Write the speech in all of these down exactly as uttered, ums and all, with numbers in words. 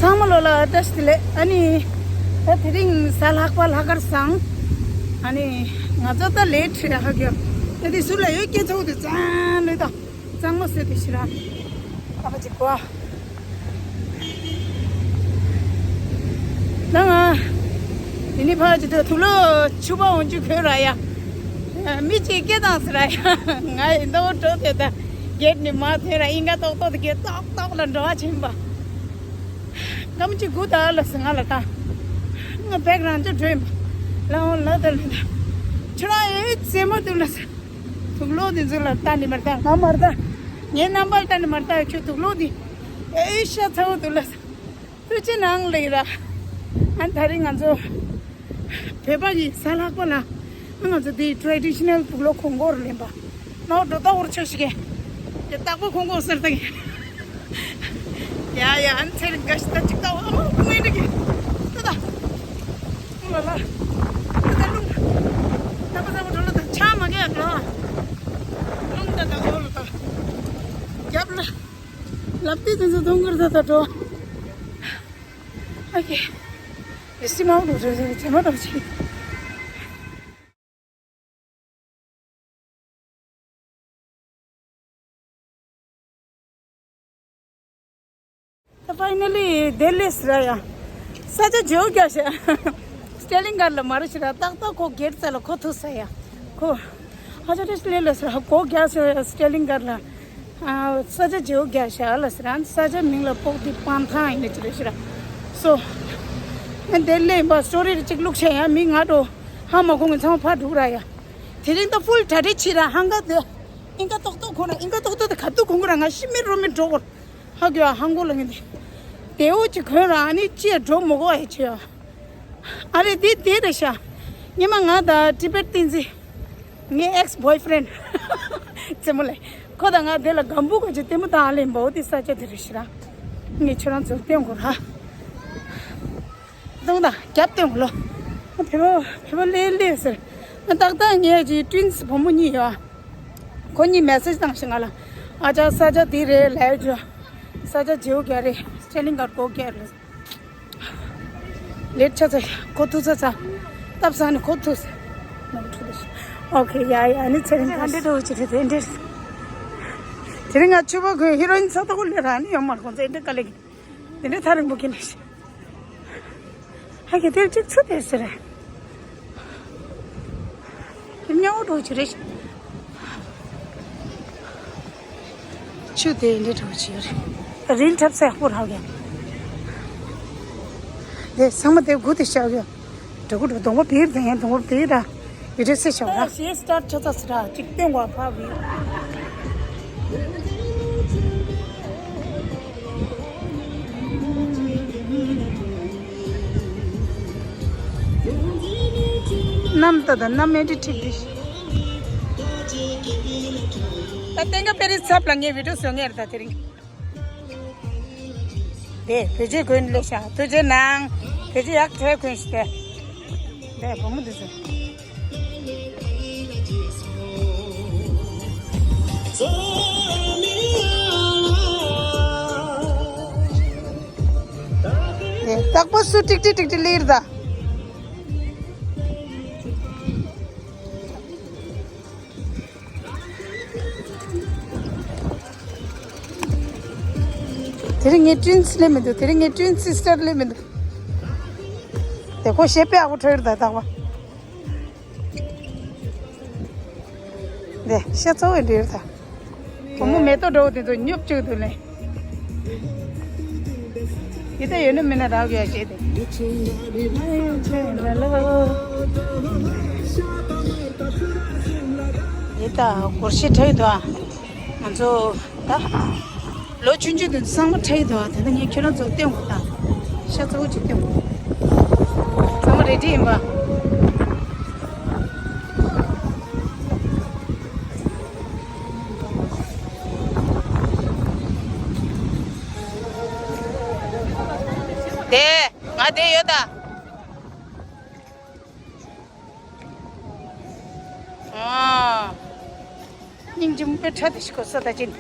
ཚང་མ་ལོ་ལ་བཀྲ་ཤིས་བདེ་ལེགས། ཨ་ནི་ད་དེ་རིང་གཟའ་ལྷག་པ་ལྷག་དཀར་བཟང་། ཨ་ནི་ང་ཚོ་ད་ལེ་ཊི་ཧ་གོ་ཡ་དེ་སུ་ལ་ཡོད་སྐྱེ་ཚོགས་དེ་ཙང་ལོས་ད་གཙང་མ་ཟེར་དེ་ཤི་ར་ཨ་པ་ཅིག་གོ། ད་ང་དེ་ནི་ཕ་ཅི་ཐུག་ཐུག་ལོ་ཆུ་པ་འོང་ཆུ་ཁོལ་ར་ཡ། མི་གཅིག་སྐད་བཏང་ཟེར་ར་ཡ། ང་ཡིན་ཏོ་འགྲོ་དེ་ད་གེད་ནི་མ་ཐོན་ར་ཨིན་ག་ཏོག་ཏོག་དེ་གེད་ཏོག་ཏོག་ལ་འགྲོ་བ་ཕྱིན་པ། སྐམ་གཅིག་དགུ་ད་ལ་སི་ང་ལ་ད། ང་བེག་རང་ཅོ་འགྲོ་ཡིན་པ། ལ་འོང་ལ་ད་ལ་ད། ཁྱོད་རང་ཨེ་ཙེ་མ་དུ་ལ་སི། ཐུག་ལོ་དེ་ཚོ་ལ་ལྟ་ནི་མར་ལྟ་ང་མར་ལྟ། ངའི་རྣམ་པར་ལྟ་ནི་མར་ལྟ་ཁྱོད་ཐུག་ལོ་དེ། ཨེ་ཤ་ཚ་བོ་དུ་ལ་སི། ཐུགས་རྗེ་གནང་ལེགས་ར། ཨ་ད་རིང་ང་ཚོ་བོད་པ་གི་གཟའ་ལྷག་པ་ལ་ང་ཚོ་དེ་ཊེ་རེ་ཌི་ཤི་ནལ་དུག་ལོག་གོང་གོར་ལེན་པ། ནོར་འགྲོ་ལྟ་བུར་ཆོས་ཤིག་གི་རྟག་པར་གོང་གོར་ཟེར་ཏེ། ཡ་ཡ་ཨ་ནི་ཚེ་རིང་འགའ་ཞིག་ད་ཅིག་ལྟ་བུ་ཨ་མ་དངོས་འདྲ་གི་ད་ད་ལ་ལ་ད་ད་རླུང་ད་ད་ད་འགྲོ་ལ་ད་ཆ་མ་གས་ལ་རླུང་ད་ད་འོ་ལ་ད་རྒྱབ་ལ། ལབ་ཏི་དེ་ཚོ་དུང་གུར་ཚོ་ད་འགྲོ། ཨ་ཀེ། ཡེ་སི་མའོ་རུ་རུ་རུ་ཇེ་མ་རུ་ཆི། ད་ཕའི་ནལ་ལི་དེ་ལས་ར་ཡ། ས་ཆ་ཇོ་རྒྱ་ཤ། སི་ཊེ་ལིང་གར་ལ་མ་རུ་ཤི་ར་ཏག་ཏག་ཁོ་སྒེར་རྩ་ལ་ཁོ་ཐུག་ས་ཡ། ཁོ། ཧ་ཅང་ཏེ་སི་ལེ་ལ་ས་ཁོ་རྒྱ་ཤ་སི་ཊེ་ལིང་གར་ལ། ཨ་ས་ཆ་ཇོ་རྒྱ་ཤ་ལ་ས་ར་ས་ཆ་མིང་ལ་པོག་ཏི་པན་ཐང་ཡིན་ལ་ཅི་རེ་ཤི་ར། སོ། ཨ་དེ་ལས་པ་སི་ཊོ་རི་རེ་ཅིག་ལུག་ཤ་ཡ་མི་ང་འགྲོ། ཧ་མ་གོང་གི་ཚང་མ་ཕར་འགྲོ་ར་ཡ། དེ་རིང་ད་ཕུལ་གྲ་སྒྲིག་བྱེད་ར་ཧང་ག་དེ། ཨིན་ག་ཏོག་ཏོག་ཁོ་ན་ཨིན་ག་ཏོག་ཏོག་དེ་ག་དུས་གོང་གི་ར་ང་ཤི་མེད་རོ་མེད་འགྲོ་གོ། ཧ་གོ་ཡ་ཧང་གོ་ལ་ངེ་དེ། དེའུ་ཅིག་གོན་ར་ཨ་ནི་ཅི་ཡ་འགྲོ་མོ་གོ་ཨེ་ཆེ་ཡ། ཨ་རེ་དེ་དེ་རེ་ཤ། ཉི་མ་ང་ད་ཊི་བེཊ་བསྟན་འཛིན། ངའི་ཨེག་སི་བོའི་ཕི་རེན་ཌི། རྩེ་མོ་ལེ། ཁོ་དང་ང་དེ་ལ་སྒམ་བུ་ག་ཅིག་ལྟད་མོ་དང་ཨ་ལེན་པའོ་དེ་ས་ཆ་དེ་རེ་ཤི་ར། ངས་ཁྱོད་རང་ཚོར་བསྟན་གོ་ར། གཏོང་དང་རྒྱབ་སྟོན་གོ་ལོ། བེ་བོ་བེ་བོ་ལེ་ལེ་ཟེར། ཏག་ཏག་ངས་ཀྱི་ཏྲིན་སི་བུ་མོ་གཉིས་ཡོད། ཁོ་གཉིས་མེ་སེ་ཇི་བཏང་ཞིང་ང་ལ། ཨ་ཅག་ས་ཆ་འདི་རེད་ལས་ཇོ། ས་ཆ་ཇེའུ་ག་རེད་སི་ཊེ་ལིང་གར་གོ་ག་རེད། ལེ་ཊི་ཆ་ཚ་ཁོ་ཐུག་ཚ་ཚ། སྟབས་བཟང་ནས་ཁོ་ཐུག་ཚ། ནོར་འཁྲུལ་ཞིག་ཨོ་ཁེ་ཡ་ཡ་ནི་ཚེ་རིང་ཁ་འདྲེ་འགྲོ་ཅི་རེད་དེ་འདྲེ། དེ་རིང་ང་ཆུ་བ་གོས་ཧི་རོ་ཨིན་ཚ་ཏོག་ལེ་ར་ནི་ཡོང་མར་ཁོང་ཚོ་འདྲེ་དཀའ་ལས་ཀྱི། དེ་འདྲའི་ཐག་རིང་པོ་ཁྱེར་ནས་ཤི། ཧ་གི་དེར་གཅིག་ཚུད་དེ་ཟེར། ཁྱེར་ཉོ་འགྲོ་ཆུ་རེ་ཤི། ཆུ་དེ་འདྲའི་འགྲོ་ཆུ་རེ། རིལ་འཁྲབ་སའི་སྐོར་ཧ་གི། དེ་ཚང་མ་དེ་དགུ་དེ་ཤ་གི། འགྲོ་གི་འགྲོ་གདོང་པ་བིར་དེ་ཡང་གདོང་པ་བིར་ད། ཡི་རེ་སེ་ཤོག་ར། ཞེས་སི་ཊར་ཆོ་ཚ་སི་ར་ཅིག་སྟོན་གོ་ཕ་བི། ནམ་ད་ད་ནམ་མེ་འདི་ཁྲིག་འདི། ད་ཏེང་ག་པེ་རི་ཚབ་ལ་ངའི་བི་ཌིའོ་བཟོ་ངེར་ད་དེ་རིང་། དེ་བེ་ཅི་གོན་ལེ་ཤ་དུ་ཅེ་ནང་བེ་ཅི་ཡག་ཐེ་གོན་ཤི་དེ། དེ་བུ་མོ་དེ་ཚོ། དེ་རྟག་པར་སུ་ཀྲིག་ཀྲི་ཀྲིག་ཀྲི་ལིར་ད། དེ་རིང་ངའི་ཏྲིན་སི་ལེ་མི་འདུག་དེ་རིང་ངའི་ཏྲིན་སི་སི་ཊར་ལེ་མི་འདུག་དེ་ཁོ་ཤེས་པའི་ཨ་ཁུ་ཁྲོ་ཡོད་ད་རྟག་པ། དེ་ཤ་ཚ་བོ་འདྲ་ཡོད་ད། བུ་མོ་མེ་ཏོག་འདྲ་བོ་དེ་ཚོ་ཉོབ་བཅུག་འདུག་ལེ། ཡི་ད་ཡོད་ན་མིན་ན་རག་ཡོད་ཞེས་ཏེ། ཡི་ད་སྒོར་གཞས་འཁྲབ་ཡི་འདུག་ཨ། ང་ཚོ་ད་ལོ་ཆུང་ཆུང་དེ་ཚོ་ཚང་མ་འཁྲབ་ཡི་འདུག་ཨ། དེ་ད་ངས་ཁྱོད་རང་ཚོར་སྟོན་དགོས་ད། ཤ་ཚ་བོ་ཅིག་སྟོན་དགོས། ཚང་མ་རེ་ཌི་ཡིན་པ། དེ་ང་དེ་ཡོད་ད། ཨ། སྙིང་རྗེ་མོ་དཔེ་ཁྲ་དེ་ཞིག་གོ་ས་ད་ཅིན།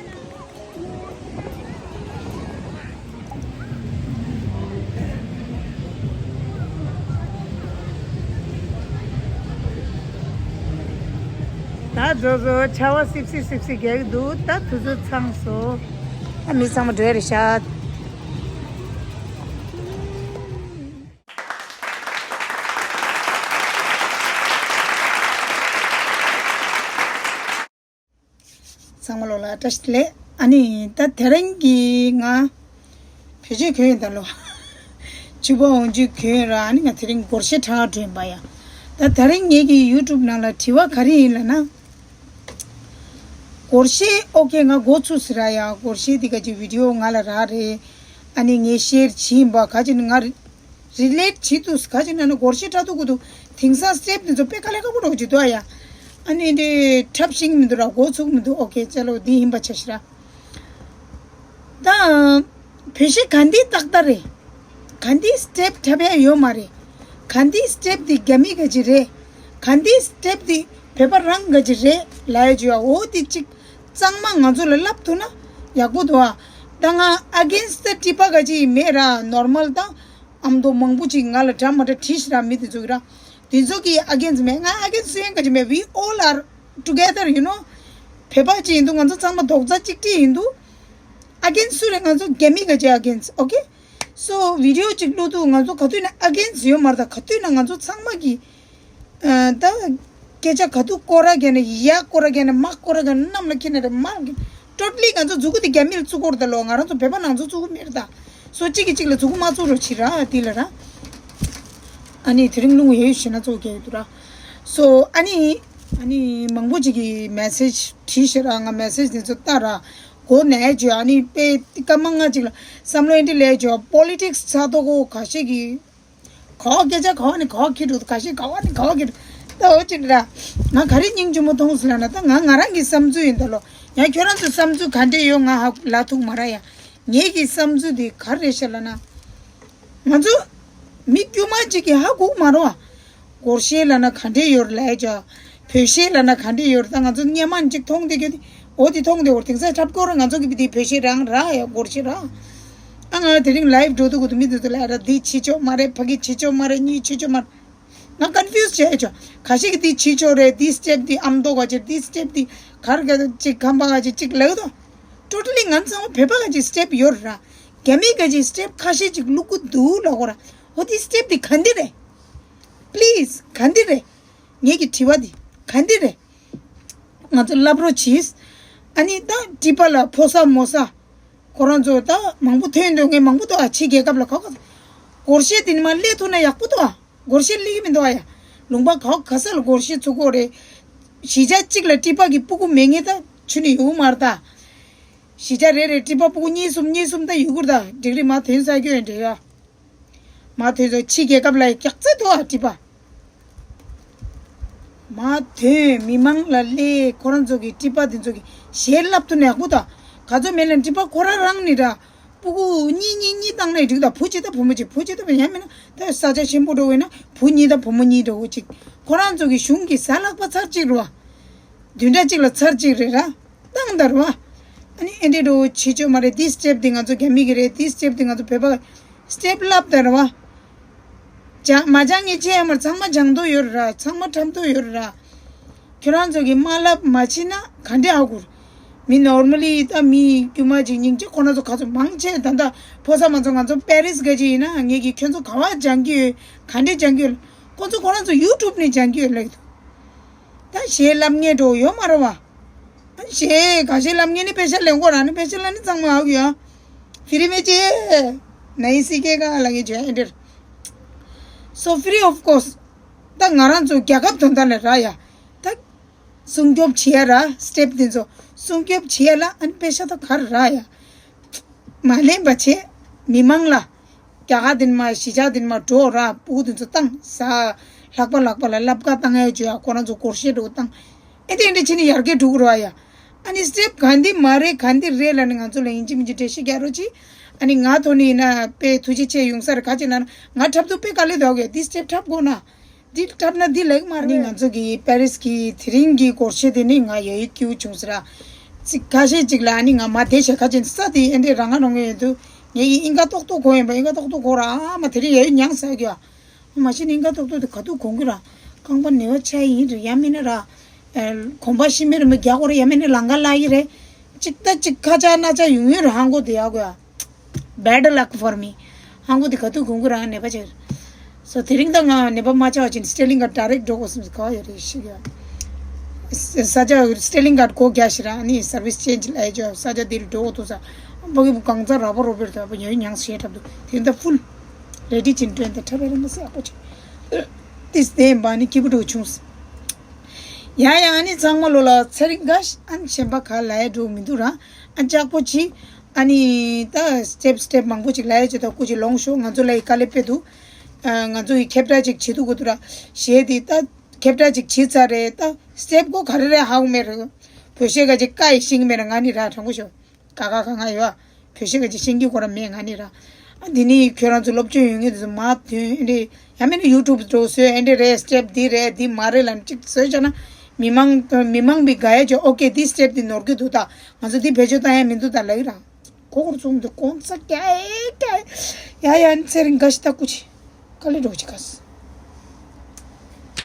བཟོ་བཟོ་ཆར་པ་སིབ་སིབ་སིབ་སིབ་རྒྱག་གི་འདུག་ད་དུས་ཚོད་ཚང་སོང་། ཨ་མི་ཚང་མ་འགྲོ་ཡ་རེད་ཤག་ཚང་མ་ལོ་ལ་བཀྲ་ཤིས་བདེ་ལེགས། ཨ་ནི་ད་དེ་རིང་གི་ང་བེད་སྤྱོད་གྱོན་ཡིན་ད་ལོ། ཕྱུ་པ་འོང་ཆུ་གྱོན་ར། ཨ་ནི་ང་དེ་རིང་སྒོར་གཞས་འཁྲབ་འགྲོ་ཡིན་པ་ཡ། ད་དེ་རིང་ངེད་ཀྱི་ཡུ་ཊུབ་ནང་ལ་དྲི་བ་ག་རེ་ཡིན་ལབ་ན། སྒོར་གཞས་ཨོ་ཀེ་ང་འགོ་ཚུགས་ཟེར་ར་ཡ། སྒོར་གཞས་འདི་ག་ཅིག་བི་ཌི་ཡོ་ང་ལ་རག་རེད། ཨ་ནི་ངས་ཤེར་བྱིན་པ་ག་ཅིག་ང་རེད། རི་ལེཊ་བྱེད་དུས་ག་ཅི་ན་ན་སྒོར་གཞས་འཁྲབ་དུས་གོ་དུས་དེང་སང་སི་ཊེབ་དེ་ཚོ་དཔེ་དཀའ་ལས་ཁག་པོ་འགྲོ་གི་འདུག་ཨ་ཡ། ཨ་ནི་འདི་འཁྲབ་ཤེས་ཀྱི་མི་འདུག་ར། འགོ་ཚུགས་མི་འདུག་ཨོ་ཀེ་ཅ་ལོ་འདི་ཡིན་པ་ཆ་ཤི་ར། ད་བོད་གཞས་ག་འདི་ཏག་ཏག་རེད། ག་འདི་སི་ཊེབ་འཁྲབ་ཡ་ཡོད་མ་རེད། ག་འདི་སི་ཊེབ་འདི་རྒྱ་མི་ག་ཅི་རེད། ག་འདི་སི་ཊེབ་འདི་བོད་པ་རང་ག་ཅི་རེད་ལབ་ཡ་ཅིག་ཡ། འོ་འདི་གཅིག་གཙང་མ་ང་ཚོ་ལ་ལབ་ཐུབ་ན་ཡག་པོ་འདུག་ཨ། ད་ང་ཨ་གེན་སི་ཊི་ཊི་པ་ག་ཅི་མེད་ར། ནོར་མལ་དང་། ཨ་མདོ་མང་པོ་ཅིག་ང་ལ་འདྲ་མ་འདྲ་བྲིས་ཤི་ར། མི་དེ་ཚོ་གི་ར། དེ་ཚོ་གི་ཨ་གེན་སི་མེད། ང་ཨ་གེན་སི་སུ་ཡང་ག་ཅི་མེད། We all are together, you know. བོད་པ་ཅིག་ཡིན་དུས་ང་ཚོ་ཚང་མ་རྡོག་རྩ་གཅིག་སྒྲིལ་ཡིན་དུས། ཨ་གེན་སི་སུ་རེད། ང་ཚོ་རྒྱ་མི་ག་ཅི་ཨ་གེན་སི། ཨོ་ཀེ། སོ་བི་ཌི་ཡོ་ཅིག་བླུག་དུས་ང་ཚོ་ག་དུས་ན་ཨ་གེན་སི་ཡོད་མ་རེད། ད་ག་དུས་ན་ང་ཚོ་ཚང་མ་གི་ཨ་ད་སྐད་ཆ་ག་དུས་སྐོར་ར་རྒྱག་ནས། ཡ་སྐོར་ར་རྒྱག་ནས། མ་སྐོར་ར་རྒྱག་ནས། གནམ་ལ་འཁྱེར་ནས་རེད། མར་འཁྱེར། ཊོ་ཊ་ལི་ང་ཚོ་མཛུ་གུ་དེ་རྒྱ་མི་ལ་བཙུགས་ཀྱི་རེད་ད་ལོ། ང་རང་ཚོ་བོད་པ་ནང་ཚོ་བཙུགས་ཀྱི་མེད་རེད་ད། སོ་གཅིག་གིས་གཅིག་ལ་མཛུ་གུ་མ་བཙུགས་རོགས་བྱེད་ར། དེ་ལ་ར། ཨ་ནི་དེ་རིང་རླུང་ཡོད་ཤེས་ན་གཙོ་བོ་རྒྱག་ཡོད་དུ་ར། སོ་ཨ་ནི་ཨ་ནི་མང་པོ་ཅིག་གིས་མེ་སེ་ཇི་བྲིས་ཤག་ར། ང་མེ་སེ་ཇི་དེ་ཚོ་ལྟ་ར། གོ་ནས་བརྗོད། ཨ་ནི་དཔེ་སྐར་མ་ལྔ་ཅིག་ལ་བསམ་བློ་འདི་ལས་བརྗོད། པོ་ལི་ཊིག་སི་ཚ་ཏོ་གོ་ཁ་ཤས་ཀྱིས། ག་བ་སྐད་ཆ་ག་བ་ནས་ག་བ་འཁྱེར་འགྲོ། ཁ་ཤས་ག་བ་ནས་ག་བ་འཁྱེར་འགྲོ། ད་འོ་ཅི་འདྲ། ང་ག་རེ་སྙིང་རྗེ་མོ་མཐོང་སོང་ལབ་ན། ད་ང་ང་རང་གི་བསམ་ཚུལ་ཡིན་ད་ལོ། ཡང་ཁྱོད་རང་ཚོའི་བསམ་ཚུལ་ག་འདྲས་ཡོད་ང་ཧ་ལབ་ཐུབ་མ་རེད་ཡ། ངེད་ཀྱི་བསམ་ཚུལ་འདི་ག་རེ་རེད་ཤག་ལབ་ན། ང་ཚོ་མི་དཀྱུས་མ་ཅིག་གིས་ཧ་གོ་མ་རེད་བ། སྒོར་གཞས་ལབ་ན་ག་འདྲས་ཡོད་རེད་ལབ་ཡ་ཅག་བོད་གཞས་ལབ་ན་ག་འདྲས་ཡོད་རེད། ད་ང་ཚོ་སྔོན་མ་ཅིག་མཐོང་བསྡད་ཀྱི། འོ་དེ་མཐོང་བསྡད། འོ་དེང་སང་འཁྲབ་སྐོར་ང་ཚོ་གི་དེ་བོད་གཞས་རང་ར་ཡ། སྒོར་གཞས་ར། ཨ་ང་དེ་རིང་ལའིབ་འགྲོ་དུས་གོ་དུས་མི་དེ་ཚོ་ལ་ར། འདི་བྱེད་ཆོག་མ་རེད། ཕ་གི་བྱེད་ཆོག་མ་རེད། གཉིས་བྱེད་ཆོག་མ་རེད། ང་ཀོན་ཕིའུ་སི་བྱས་ཆོག་ཁ་ཤས་ཀྱིས་འདི་བྱེད་ཆོག་རེད། འདི་སི་ཊེབ་འདི་ཨ་མདོ་ག་ཅིག་འདི་སི་ཊེབ་འདི་གར་ག་ཅིག་ཁམས་པ་ག་ཅིག་ཅིག་ལབ་དོ། ཊོ་ཊ་ལི་ང་ཚང་མ་བོད་པ་ག་ཅིག་སི་ཊེབ་ཡོད་ར། རྒྱ་མི་ག་ཅིག་སི་ཊེབ་ཁ་ཤས་ཅིག་བླུག་གི་འདུག་ལབ་གོ་ར། འོ་འདི་སི་ཊེབ་འདི་ག་འདི་རེད། པི་ལི་སི་ག་འདི་རེད། ངེད་ཀྱི་དྲི་བ་འདི་ག་འདི་རེད། ང་ཚོ་ལབ་རོགས་གྱིས། ཨ་ནི་ད་ཊི་པ་ལ་ཕོ་གསར་མོ་གསར། ཁོ་རང་ཚོ་ད་མང་པོ་ཐོན་འདུག་ངས་མང་པོ་འདུག་ཨ། ཕྱི་རྒྱལ་ཁབ་ལ་ག་ག་སྒོར་གཞས་དེ་ནི་མ་སླེབས་ཐུབ་ན་ཡག་པོ་འདུག་ཨ། སྒོར་གཞས་སླེབས་ཀྱི་མི་འདུག་ཨ་ཡ། ལུང་པ་ག་ག་ས་ལ་སྒོར་གཞས་ཚུགས་ཀྱི་ཡོད་རེད། གཞིས་ཆགས་གཅིག་ལ་ཊི་པ་གི་སྤུ་གུ་མེད་མཁན་ད་ཆུ་ནི་ཡོད་མ་རེད་ད། གཞིས་ཆགས་རེ་རེ་ཊི་པ་སྤུ་གུ་གཉིས་གསུམ་གཉིས་གསུམ་ད་ཡོད་ཀྱི་རེད་ད། འགྲིག་རེད། མ་ཐོན་ས་སྐྱོན་འདྲ་ཡོད། མ་ཐོན་ཚོ་ཕྱི་རྒྱལ་ཁབ་ལ་ཡང་རྒྱག་རྩེ་ཐོག་ཨ་ཊི་པ། མ་ཐོན་མི་མང་ལ་སླེབས། ཁོ་རང་ཚོ་གི་ཊི་པ་དེ་ཚོ་གི་གཞས་ལབ་ཐུབ་ན་ཡག་པོ་ད། ག་ཚོད་མེད་ལ་ཊི་པ་ཁོ་རང་རང་ནི་ར། སྤུ་གུ་གཉིས་གཉིས་གཉིས་བཏང་ནའི་འགྲིག་ད། བུ་གཅིག་དང་བུ་མོ་གཅིག་བུ་གཅིག་དང་ཡང་མིན་ན་ད་ས་ཆ་ཆེན་པོ་འགྲོ་བས་ན་བུ་གཉིས་དང་བུ་མོ་གཉིས་འགྲོ་གཅིག་ཁོ་རང་ཚོ་གི་གཞུང་གི་གཟའ་ལྷག་པ་ཚར་གཅིག་རེད་བ། བདུན་ཕྲག་གཅིག་ལ་ཚར་གཅིག་རེད་ར། བཏང་ད་རེད་བ། ཨ་ནི་ཨེ་འདྲས་འགྲོ་བྱེད་ཆོག་མ་རེད། འདི་སི་ཊེབ་འདི་ང་ཚོ་རྒྱ་མི་གི་རེད། འདི་སི་ཊེབ་འདི་ང་ཚོ་བོད་པ་སི་ཊེབ་ལབ་ད་རེད་བ། སྦྱང་མ་སྦྱང་ངས་བྱས་ཡ་མར་ཚང་མ་སྦྱང་དོ་ཡོད་ར། ཚང་མ་འཁྲབ་དོ་ཡོད་ར། ཁྱོད་རང་ཚོ་གི་མ་ལབ་མ་བྱེད་ན་ག་འདྲས་ཧ་གོ་ར། མི་ནོར་མལ་ལི་ད་མི་དཀྱུས་མ་ཅིག་སྙིང་རྗེ་ཁོ་རང་ཚོ་ག་ཚོད་མང་ཆེ་ད་ལྟ་ཕོ་གསར་མ་ཚོ་ང་ཚོ་པེ་རི་སི་ག་ཅིག་ཡིན་ན་ངེད་ཀྱིས་ཁྱོད་ཚོ་ག་བ་སྦྱང་གི་ཡོད་ག་འདྲས་སྦྱང་གི་ཡོད། ཁོ་ཚོ་ཁོ་རང་ཚོ་ཡུ་ཊུབ་ནས་སྦྱང་གི་ཡོད་ལབ་ཀྱི་འདུག་ད་གཞས་ལབ་མཁན་འགྲོ་ཡོད་མ་རེད་བ། གཞས་ག་གཞས་ལབ་མཁན་ནི་པེ་ཤ་ལེན་གོ་ར་ནི་པེ་ཤ་ལ་ནི་ཚང་མ་ཧ་གོ་ཡ། ཕི་རི་མེ་ཅེ། ནའི་སི་ཀེ་ག་ལ་ངེ་ཅེ་ཨེ་འདྲ། So free of cost. ད་ང་རང་ཚོ་རྒྱལ་ཁབ་དོན་དག་ལ་ར་ཡ། ད་སྲུང་སྐྱོབ་བྱེད་ཡ་ར་སི་ཊེབ་དེ་ཚོ་སྲུང་སྐྱོབ་བྱེད་ཡ་ལ་ཨ་ནི་པེ་ཤ་ད་ག་ར་ར་ཡ། མ་ལེན་པ་བྱེད། མི་མང་ལ། རྒྱ་གར་དེ་ནི་མ་གཞིས་ཆགས་དེ་ནི་མ་འགྲོ་ར་སྤུ་གུ་དེ་ཚོ་བཏང་ས། ལྷག་པ་ལྷག་པ་ལ་ལབ་ཀ་བཏང་ཡ་བྱོས་ཡ། ཁོ་རང་ཚོ་སྒོར་གཞས་འགྲོ་བཏང་། ཨེ་དེ་འདྲ་བྱས་ནས་ཡར་རྒྱས་འགྲོ་གི་རེད་བ་ཡ། ཨ་ནི་སི་ཊེབ་ག་འདི་མ་རེད་ག་འདི་རེད་ལབ་ནས་ང་ཚོ་ལ་ཡིན་གཅིག་མིན་གཅིག་འགྲེལ་བཤད་རྒྱག་རོགས་གྱིས། ཨ་ནི་ང་ཐོག་ནས་ཡིན་ན་དཔེ་ཐུགས་རྗེ་ཆེ་ཡོང་ས་རེད། ག་ཅི་ན་ང་འཁྲབ་སྟོན་དཔེ་དཀའ་ལས་འདུག་གས། འདི་སི་ཊེབ་འཁྲབ་དགོས་ན། འདི་འཁྲབ་ན་འདི་ལེགས་མ་རེད། ང་ཚོ་གི་པེ་རིས་ཀྱི་དེ་རིང་གི་སྒོར་གཞས་དེ་ནི་ང་ཡ་ཡི་སྐྱིད་པོ་བྱུང་ཟེར་ར། ཚིག་ཁ་ཤས་ཅིག་ལ་ཨ་ནི་ང་མ་བསྡད་བྱས་ཁ་ཅན་ས་དེ་ཨེ་འདྲས་རང་ང་རང་ངེ་ཡོད་དུས་ངེད་ཀྱི་ཨིན་ཀ་ཏོག་ཏོག་གོ་ཡིན་པ། ཨིན་ཀ་ཏོག་ཏོག་གོ་ར་ཨ་མ་དེ་རིང་ཡ་ཡི་མྱངས་ཟ་གི་ཨ་མ་ཤི་ནི་ཨིན་ཀ་ཏོག་ཏོག་དེ་ག་དུས་གོང་གི་ར། རྐང་པ་ནེ་བ་ཆ་ཡིན་རེད། ཡང་མིན་ན་ར། གོམ་པ་ཤི་མེད་རེད་མོ་རྒྱག་གོ་རེད། ཡ་མེད་ནི་ལང་ཀ་ལ་ཡི་རེད། གཅིག་ད་གཅིག་ཁ་ཆག་སྣ་ཆག་ཡོང་ཡོད་རེད། ཧང་གོ་དེ་ཡག་གོ་ཡ། Bad luck for me. ཧང་གོ་དེ་ག་དུས་གོང་གོ་རང་ནད་པ་ཆགས། སོ་དེ་རིང་ད་ང་ནད་པ་མ་ཆགས་བ་ཅིན་སི་ཊེ་ལིང་ག་ཌའི་རེག་འགྲོ་དགོས་སམ་ག་ཡོད་རེད་ཤི་ག་ས་ཆ་སི་ཊེ་ལིང་ག་གོ་རྒྱ་ཤི་ར་ནི་སར་བིས་ཅེན་ཇི་ལ་ཡ་ཅོ་ས་ཆ་དེ་རུ་འགྲོ་དགོས་ཐུག་ས་ཨམ་པ་གི་བུ་གང་ཚ་ར་བ་རོ་བེར་ད་བ་ཡོད་ཉང་སེ་ཁྲབ་འདུག་དེ་ད་ཕུལ་རེ་ཌི་ཅིན་ཏྲེན་ད་ཁྲབ་རེ་མ་སེ་ཨ་ཀོ་ཆེ། ཏིས་དེ་ཡིན་པ་ནི་སྐྱིད་པོ་འགྲོ་བྱུང་། ཡ་ཡ་ཨ་ནི་ཚང་མ་ལོ་ལ་ཚེ་རིང་ག་ཨ་ནི་གཞན་པ་ག་ལ་ཡ་འགྲོ་མི་འདུག་ར། ཨ་ཅག་པོ་ཅི་ཨ་ནི་ད་སི་ཊེབ་སི་ཊེབ་མང་པོ་ཅིག་ལ་ཡ་ཅི་ད་ཀུ་ཅི་ལོང་ཤོག་ང་ཚོ་ལ་ཡི་དཀའ་ལས་དཔེ་འདུག་ང་ཚོ་ཡི་ཁྱབ་བསྒྲགས་ཅིག་བྱེད་ཐུབ་དགོས་འདུག་ར། གཞས་དེ་ད་ཁྱབ་བསྒྲགས་ཅིག་བྱེད་ཚར་རེད། ད་སི་ཊེབ་གོ་ག་རེ་རེད་ཧ་གོ་མེད་རེད། བོད་གཞས་ག་ཅིག་བཀའ་ཡི་ཤིང་མེད་ར་ང་ནི་ར་དྲང་པོ་ཤོག་ག་ག་ག་ང་ཡོད། བོད་གཞས་ག་ཅིག་ཤེས་ཀྱི་ཁོ་རང་མེད་ང་ནི་ར། ཨ་འདི་ནི་ཁྱོད་རང་ཚོ་སློབ་སྦྱོང་ཡོད་ངེས་དུ་མ་དོན་ཨེ་འདྲེ་ཡང་མིན་ན་ཡུ་ཊུབ་འགྲོ་བཟོས་ཨེ་འདྲེ་རེད་སི་ཊེབ་འདི་རེད་འདི་མ་རེད་ལ་ཅིག་བཟོས་བྱས་ན་མི་མང་མི་མང་བི་ག་ཡ་ཅོ་ཨོ་ཀེ་འདི་སི་ཊེབ་འདི་ནོར་གི་འདུག་ད་ང་ཚོ་འདི་བེད་སྤྱོད་བཏང་ཡ་མི་འདུག་ད་ལ་ཡི་ར། ཁོ་ཁོར་ཚོང་འདི་གོང་ས་རྒྱ་ཨེ་རྒྱ་ཨེ་ཡ་ཡ་ཚེ་རིང་ག་ཤི་ད་ཀུ་ཅི་དཀའ་ལས་འགྲོ་ཅི་ག་སི།